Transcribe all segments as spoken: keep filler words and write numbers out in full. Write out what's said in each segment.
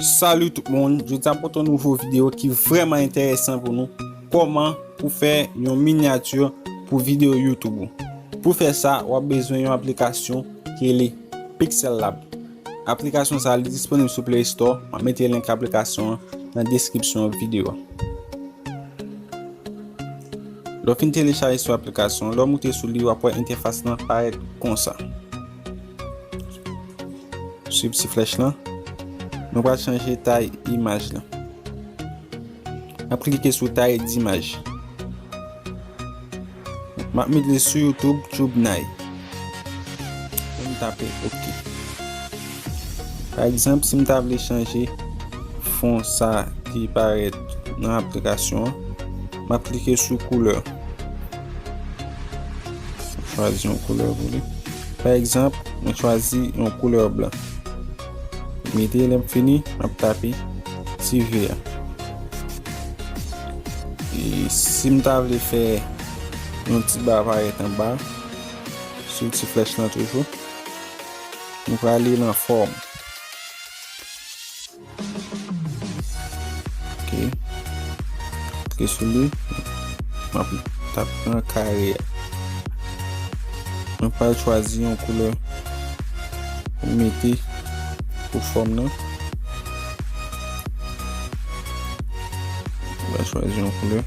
Salut tout moun, jodi a m pote yon nouvo videyo ki vrèman enteresan pou nou. Kòman pou fè yon minyati pou videyo YouTube ou. Pou fè sa, w ap bezwen yon aplikasyon ki rele Pixel Lab. Aplikasyon sa a, li disponib sou Play Store. M ap mete link aplikasyon an nan deskripsyon videyo a. Lè w fin telechaje sou aplikasyon, lè w moute sou li, w ap wè entèfas lan parèt konsa. Swiv ti flèch lan. Nou pral chanje tay imaj lan. M ap klike sou tay d'imaj. M ap mete li sou YouTube, Tube Nine. M tape OK. Pa egzanp, si m ta vle chanje fon sa ki parèt nan aplikasyon an, m ap klike sou koulè. Chwazi yon koulè pou li. Pa egzanp, mwen chwazi yon koulè blan. Mete, lè m fini, m ap tape ti V a. E si m ta vle fè yon ti ba parèt anba, sou ti flèch lan toujou, nou prale nan fòm. Ok. Klike sou li. M ap tap nan kare a. Mwen pral chwazi yon koulè pou m mete pou fòm nan. Mwen pral chwazi yon koulè.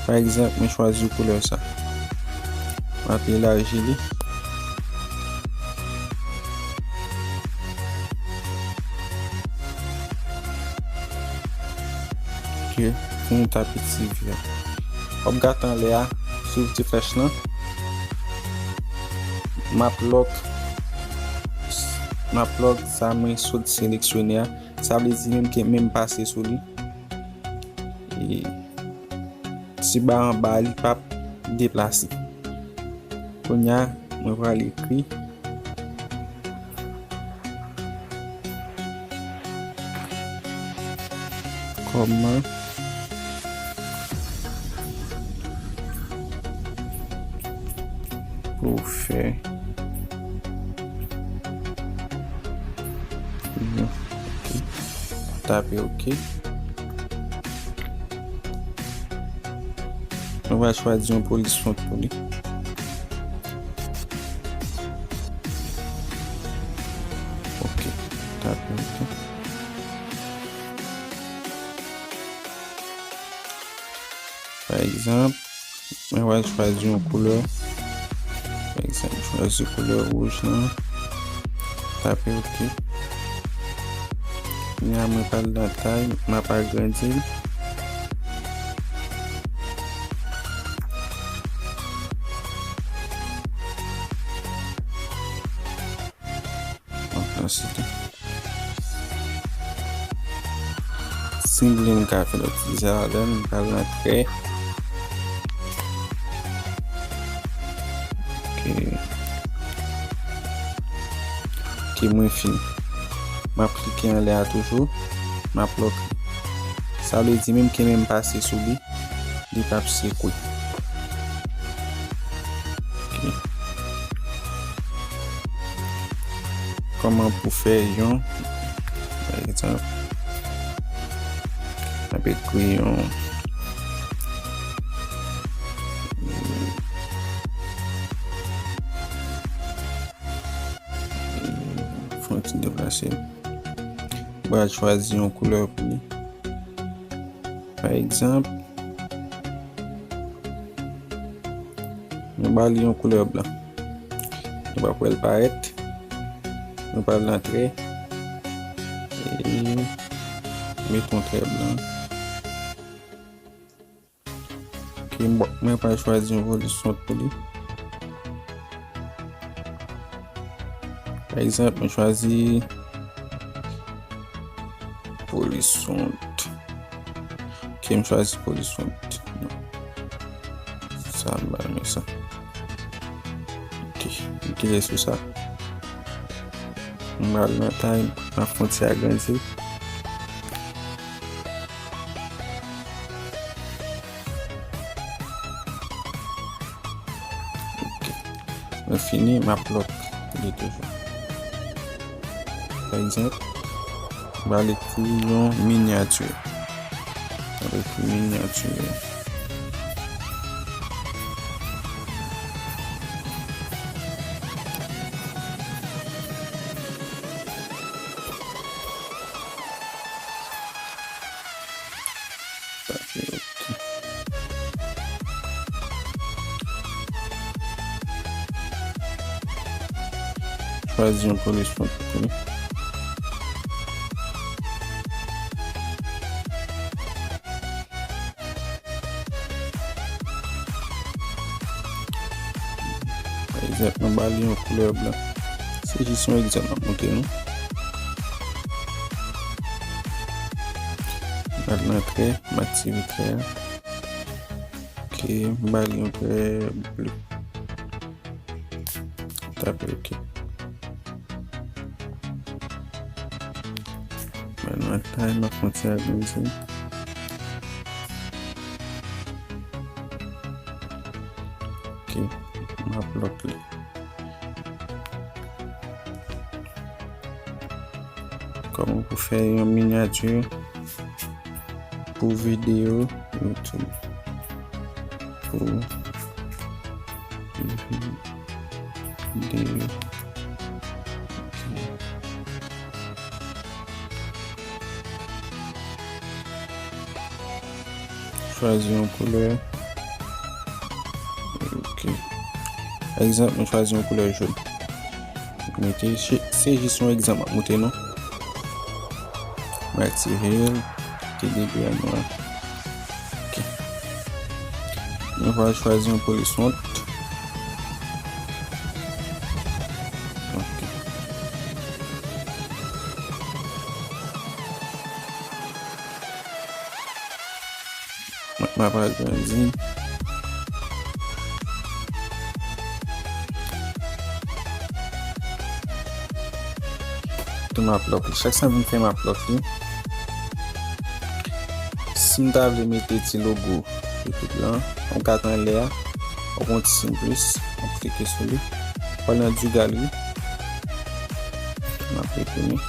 Pa egzanp, mwen chwazi koulè sa. M ap elaji li. Ok, pou nou tape ti V a. W ap gade anlè a, swiv ti flèch lan. M ap lock, m ap lock sa mwen sot seleksyone a. Sa vle di menm ke menm pase sou li. E ti ba anba li p ap deplase. Kounye a, mwen pral ekri kòman pou fè yon, ok. Tape ok. Mwen pral chwazi yon polis font pou li. Ok. Tape ok. Pa egzanp, mwen pral chwazi yon koulè. Pa egzanp, chwazi koulè wouj lan. Tape ok. Kounye a mwen pral nan tay, m ap agrandi l. Bon, answit, si m vle, m ka fè lòt ti zè avè l, m ka rantre. Ok. Ok, mwen fini. M ap klike anlè a toujou. M ap lock. Sa vle di menm ke menm pase sou li, li p ap sekwe. Ok. Kòman pou fè yon, pa egzanp, n ap ekri yon, fè yon ti deplase. Mwen pral chwazi yon koulè pou li. Pa egzanp, nou ba li yon koulè blan. Nou pral wè l parèt. Nou pral nan trè. E met yon trè blan. Ok, m, mwen pral chwazi yon polis font pou li. Pa egzanp, mwen chwazi polis font. Ok, m chwazi polis font. Sa, m pa renmen sa. Ok, m klike sou sa. M pral nan tay, m ap fè yon ti agrandi. Ok. Mwen fini, m ap lock li toujou. Pa egzanp, M pral ekri yon minyati. M pral ekri minyati. Sa se oke. Chwazi yon police font pou li. Pa egzanp, mwen ba li yon koulè blan. Se jis yon egzanp m ap montre nou. M al nan trè, m aktive trè a. Ok, m ba li yon trè ble. Tape ok. Mwen nan tay, m ap fè yon ti agrandi. Ok, m ap lock li. Kòman pou fè yon minyati pou videyo YouTube. Pou videyo. Chwazi yon koulè. Ok. Pa egzanp, mwen chwazi yon koulè jòn. Mete, se, se jis yon egzanp m ap montre nou. Mwen aktive l, kite degre a nwa. Ok. Mwen pral chwazi yon police font. Ok. Mwen, mwen pral agrandi. Tou m ap lock li. Chak sa m vin fè, m ap lock li. Si m ta vle mete ti logo YouTube lan, m ka t anlè a, ou gon ti siy plis, m ap klike sou li. Ou al nan du galerie. M ap retounen.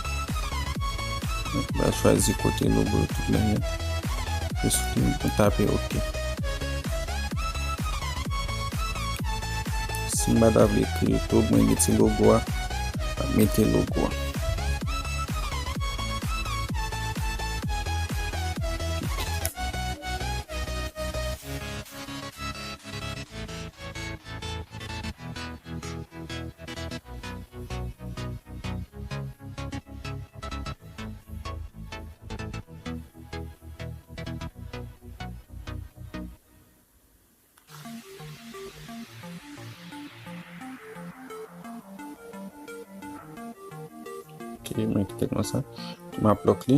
M ap chwazi kote logo YouTube lan ye. Jis pou m tape ok. Si m pa ta vle ekri YouTube, mwen gen ti logo a, m ap mete logo a. Ok, mwen kite l konsa. M ap lock li.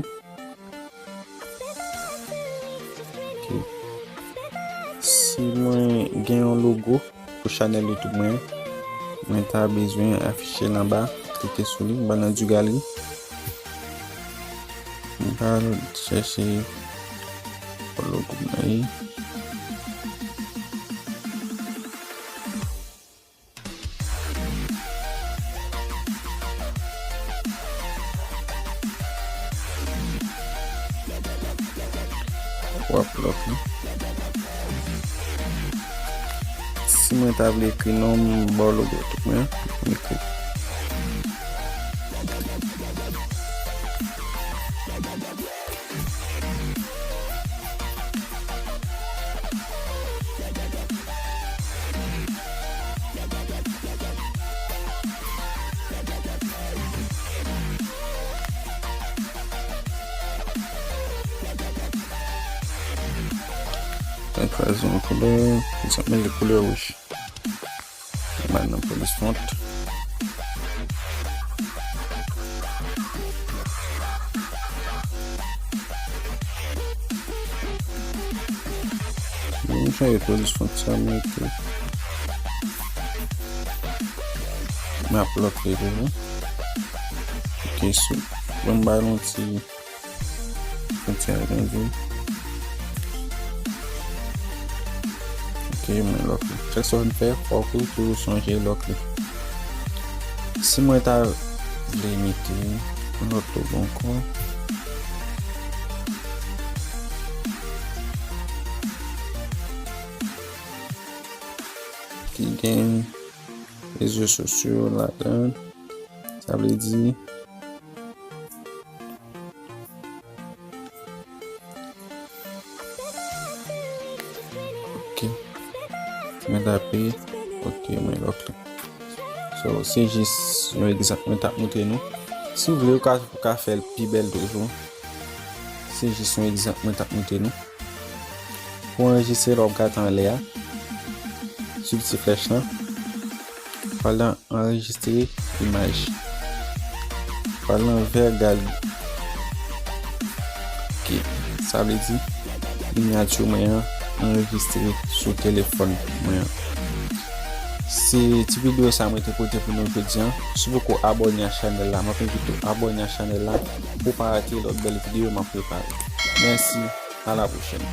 Ok. Si mwen gen yon logo pou chanèl YouTube mwen, mwen ta bezwen afiche l anba, klike sou li, m al nan du galerie. M pral chèche logo m nan ye. W ap lock li. Si mwen ta vle ekri non m, ba w logo tout mwen, m ekri. Mwen chwazi yon koulè, egzanp, mwen vle koulè wouj. Mwen al nan police font. Mwen chanje police font sa, mwen mete. Mwen ap lock li toujou. Ok, sou. Ban m ba l yon ti Fon ti agrandi. Ok, mwen lock li. Chak sa w fin fè, fòk ou toujou sonje lock li. Si mwen ta vle mete, Yon lòt logo ankò. Ki gen rezo sosyo ladan. Sa vle di, ok. Mwen tape. Ok, mwen lòk li. So, se jis yon egzanp mwen t ap montre nou. Si w vle, ou ka, ou ka fè l pi bèl toujou. Se jis yon egzanp mwen t ap montre nou. Pou anrejistre la, w ap gade anlè a. Sou ti flèch lan. Pral nan anrejistre imaj. Pral nan vè galri. Ok. Sa vle di, minyati mwen an anrejistre sou telefòn mwen an. Se ti videyo sa mwen te pote pou nou jodi an. Si w poko abòne a chanèl la, m ap envite w abòne a chanèl la pou w pa rate lòt bèl videyo m ap prepare. Mèsi, a la pwochèn.